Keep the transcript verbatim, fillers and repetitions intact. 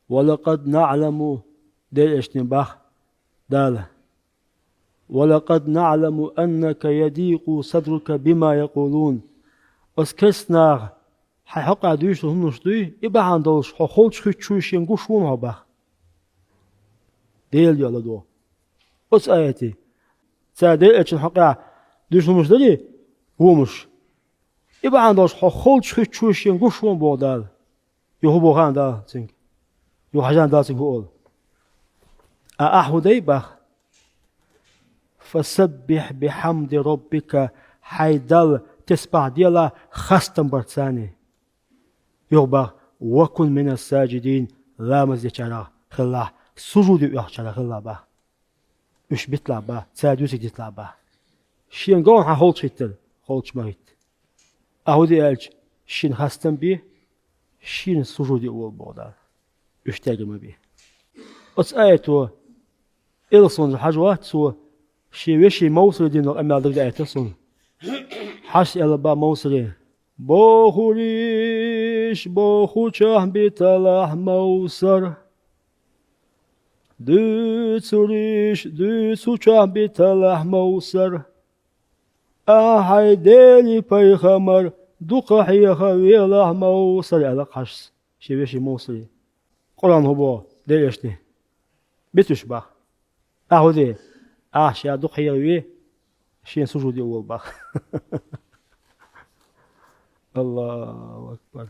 «Ва лакъад наъламу», Делан элчане бах Дала. «Ва лакъад наъламу аннака ядикъу садрука бима якъулун». Оцу керста наха хьайн хьокъехь дуьйцуш долу хӀуманаш дуй, и бахьана долуш хьо холчухуьттуш вуй шена гуш ву-м хьо бах. Делан дуьхьа ладогӀа. Оцу аятехь, цара Делан элчанна хьокъехь дуьйцуш хӀуманаш дарий, хӀуманаш. И бахьана долуш хьо холчухуьттуш вуй шена гуш ву-м боху Дала. Юха хӀун боху хаьий Дала цуьнга? Юха хьажахьа Дала цуьнга хӀун олу? Ткъа ахь хӀун дай бах? «Фасаббихь бихьамди роббика», хьайн Далла тесбахь делахь хастам барца. Юха бах: «Ва кун минас саджидин», ламаз дечарах хилалахь, сужуде оьхучарах хилалахь бах. Уьш биталахь бах, цара дуьйцург диталахь бах. Шена говна хьан холчухӀиттар, холчу ма хӀитта. Ахь хӀун де аьлча, шена хастам бе, шена сужуде а волу боху Дала. Уьш тергам ма бе. Оцу аято, Элсонза хьажа вац цо, шен вешин Мовсаре дина къамел дага даийтина суна. Хьаьжас аьлла бах Мовсаре: «Бохурш бохучохь биталахь, Мовсар. Дуьйцурш дуьйцучохь биталахь, Мовсар. Ахьа хьайн Делан пайхамар дукха хьеха велахь, Мовсар», аьлла хьаьжас шен вешин Мовсаре. Къуръан хӀун боху Делан элчане? Битуш бах. Ахь хӀун де? Ахь ша дукха хьеха ве, шена сужуде а волу бах. Аллаху акбар.